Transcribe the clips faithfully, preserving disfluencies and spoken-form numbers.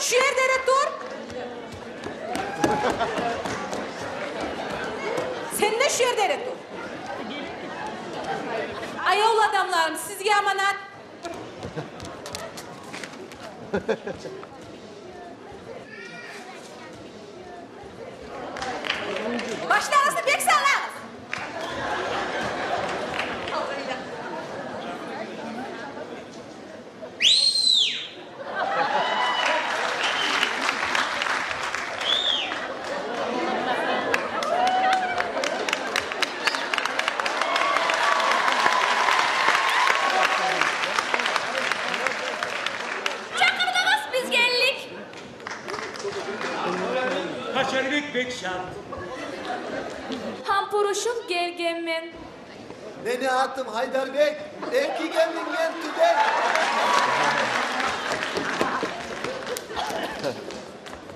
Шу ерде де тур. Сен де шу ерде де тур. Аявлу адамларым, сизге аманат. Башларыгъызны бек салыгъыз. Чакъырдыгъыз, биз гелдик. Къачарбек бек шат. Гьампурушуп гелгенмен. Мени атым Гьайдарбек, экиге минген тюбек.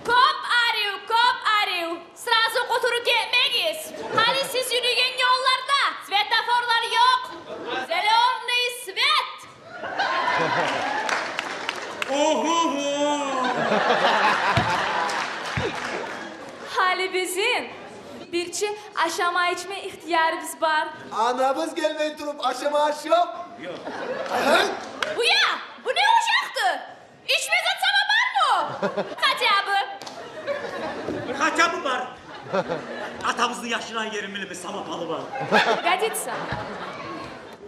Кёп арив, кёп арив. Сразу къутуруп гетмегиз. Гьали сиз юрюген ёлларда светофорлар ёкъ. Зелёный свет. Охо-хо! Гьали бизин бирче ашама-ичме ихтиярыбыз бар. Анабыз гелмей туруп ашама аш ёкъ? Ёкъ. Гьай-гьай! Уя, бу не ушакъды? Ичме зат сама бармы? Хотя бы. Хотя бы бар. Атабызны яшырагъан ерин билебиз, сама палы бар. Годится.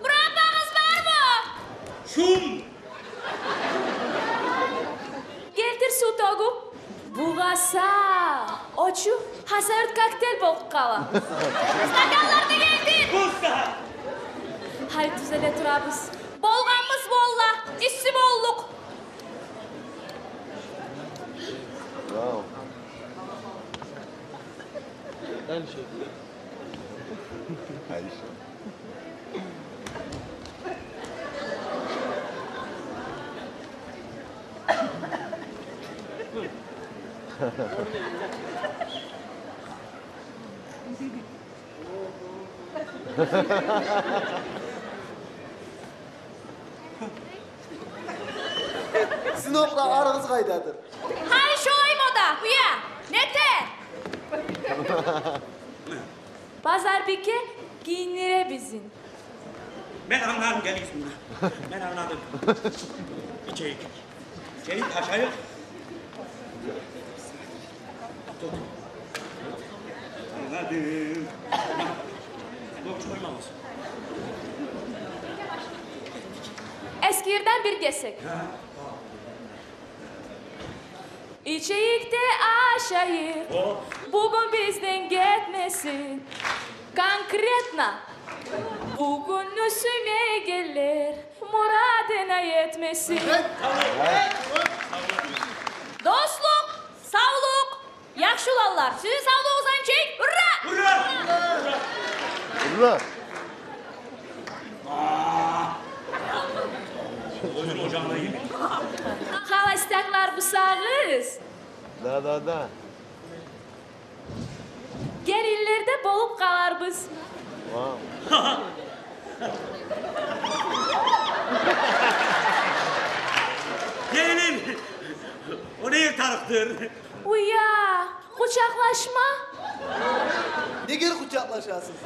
Мураббагъыз бармы? Шум! Гелтир сув тёгюп. Бугъаса, очуп, гьасавюрт коктейль болуп къала. Стаканланы гелтир. Буса! Гьали тюзеле турабыз. Болгъанбыз, волла, исси болдукъ. Вау. Дальше. Дальше. Сынокъда арыгъыз къайдадыр? Гьали шолай мода, уя, нете? Базарбике гийиндире бизин. Мен англадым, гелигиз мунда. Мен англадым. Ичейик. Ичейик, ашайыкъ. Тут. Англадым. Ёкъ, чыгъармагъыз. Эсгирден бир гесек. Гьа. Ичейик де ашайыкъ. О. Бугюн бизден гетмесин. Конкретно бугюн сюймегенлер мурадына етмесин. Дослукъ, савлукъ, яхшы уланлар. Сизин савлугъугъузгъа ичейик. Ура! Ура! Ура! Холостяклар бусагъыз. Да, да, да. Гелинлер де болуп къаларбыз. Вау. Гелин, о не тарыкъдыр? Уя, къучакълашма. Неге къучакълашасыз?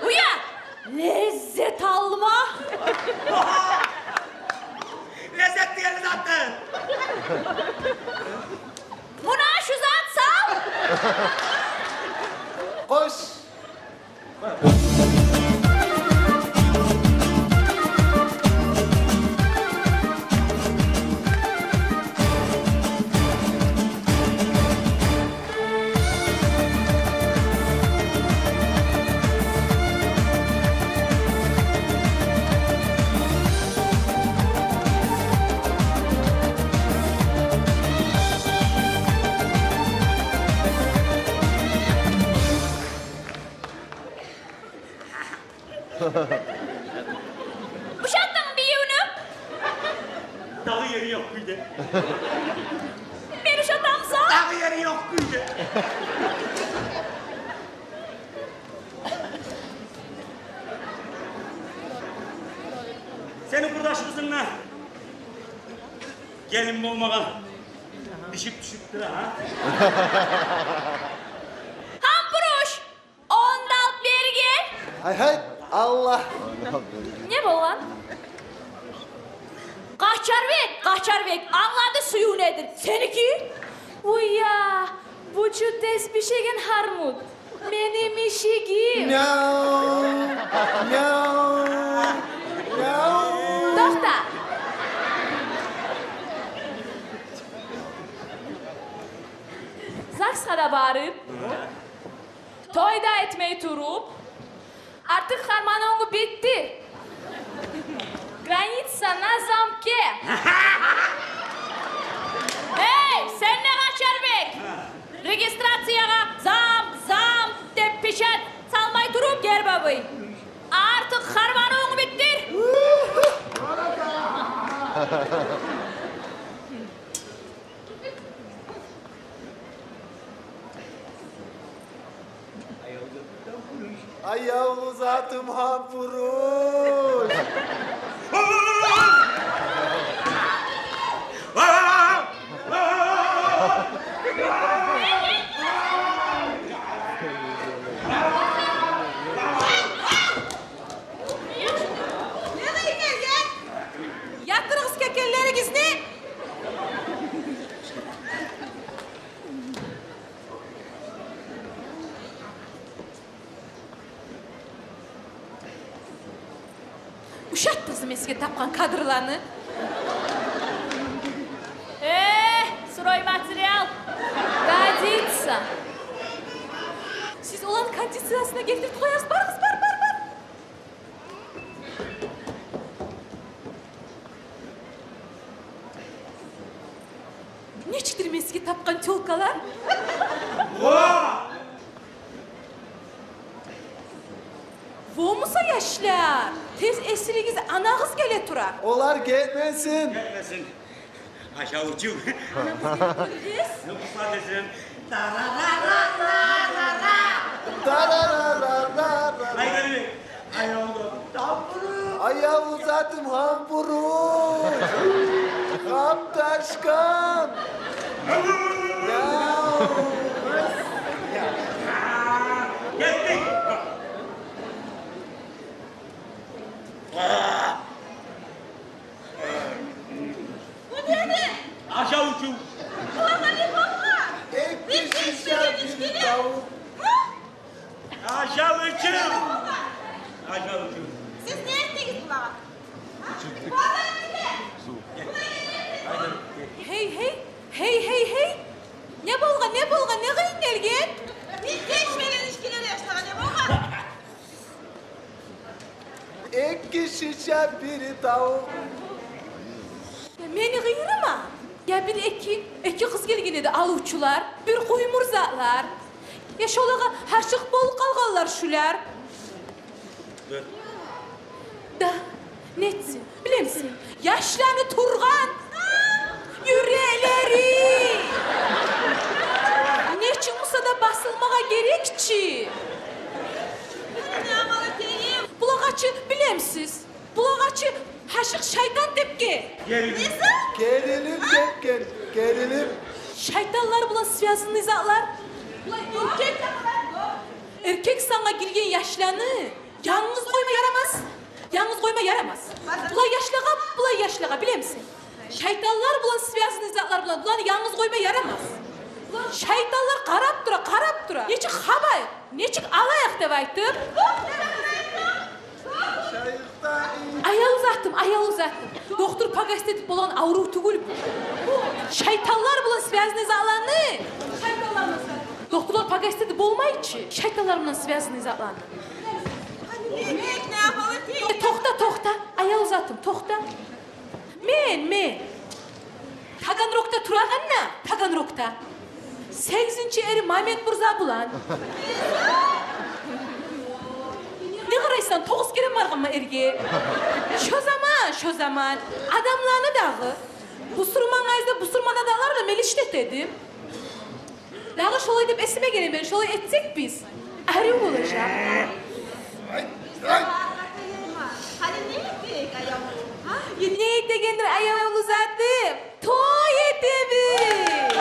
Уя, леззет алма. Леззет деген затдыр. Муна шу зат сал. Къош. Ушатдынгмы бийивню? Дагъы ери ёкъ кюйде. Мен ушатамса? Дагъы ери ёкъ кюйде. Сени Къурдаш къызынг да гелин болмагъа бишип тюшюп тура, гьа? Гьампуруш, онда алып бери гел. Гьай, гьай, Аллагь. Не болгъан? Къачарбек, Къачарбек, англады сююв недир. Сеники? Уя, бу чу тез бишеген гьармут. Мени мишигим. Мяу, мяу, мяу. Токъта. ЗАГС-гъа да барып, той да этмей туруп, артыкъ харман онгу битди. Граница на замке. Эй, сен де, Къачарбек! Регистрациягъа зам, зам деп печать салмай туруп, гербовый. Артыкъ харман онгу битди. Аявлу затым Гьампуруш. Ятдырыгъыз кекеллеригизни. Ушатдыгъыз мен сизге тапгъан кадрланы. Э, стройматериал. Годится. Сиз оланы кондициясына гелтирип къоясыз. Барыгъыз, бар, бар, бар. Нечикдир мен сизге тапгъан тёлкалар? Во! Во буса, яшлар, тез эсигизге анагъыз геле тура. Олар гетмесин. Гетмесин. Ашавчу. Эс? Нукъса десем, тарарарарарара. Тарарарарара. Айгали, аявлу затым Гьампуруш. Аявлу затым Гьампуруш. Къапташгъан. Яу. Гетдик. Бу неди? Ашавчу. Булагъа не болгъан? Эки шиша, бир тавукъ. Ашавчу. Ашавчу. Сиз не этдигиз булагъа? Гьей, гьей, гьей, гьей, гьей. Не болгъан, не болгъан, не къыйын гелген? Биз гечмеген ичкилер яшлагъа не болгъан? Эки шиша, бир тавукъ. Я мени къыйырыма, я бир эки, эки къыз гелген эди алывчулар, бир къуймур затлар. Я шолагъа гьашыкъ болуп къалгъанлар шулар. Да, нетсин, билемисен, яшланы тургъан юреклери нечик буса да басылмагъа герек чи. Булагъа чы, билемисиз, булагъа чы гьашыкъ шайтан тепген. Герилип. Неси? Герилип тепген, герилип. Шайтанлар булан связанный затлар. Булай эркек, эркек санга гирген яшланы янгыз къойма ярамас. Янгыз къойма ярамас. Булай яшлагъа, булай яшлагъа, билемисен, шайтанлар булан связанный затлар булан буланы янгыз къойма ярамас. Шайтанлар къарап тура, къарап тура. Нечик хабайыкъ, нечик алайыкъ деп айтып. Аявлу затым, аявлу затым. Доктор погасить этип болагъан аврув тюгюл бу. Шайтанлар булан связанный затланы. Шайтанлар булан связанный. Докторлар погасить этип болмай чы шайтанлар булан связанный затланы. Э, токъта, токъта, аявлу затым, токъта. Мен, мен Таганрогда турагъанда, Таганрогда сегизинчи эр Мамет мурза булан. Не къарайсан, тогъуз керен баргъанман эрге. Шо заман, шо заман адамланы дагъы бусурман къайда, бусурман адамлар да мелишлет эди. Дагъы шолай деп эсиме геле мени, шолай этсек биз, арив болажакъ. Гьали не этейик, аявлу? Гьа? Не этегендир аявлу затым, той этебиз.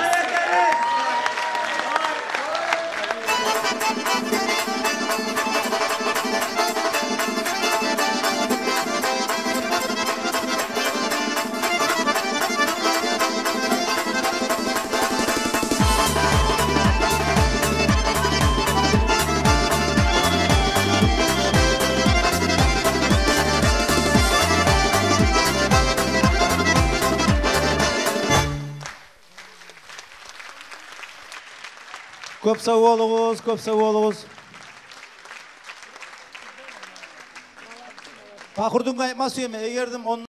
Кёп сав болугъуз, кёп сав болугъуз. Пахрудингъа айтма сюемен, эгер де он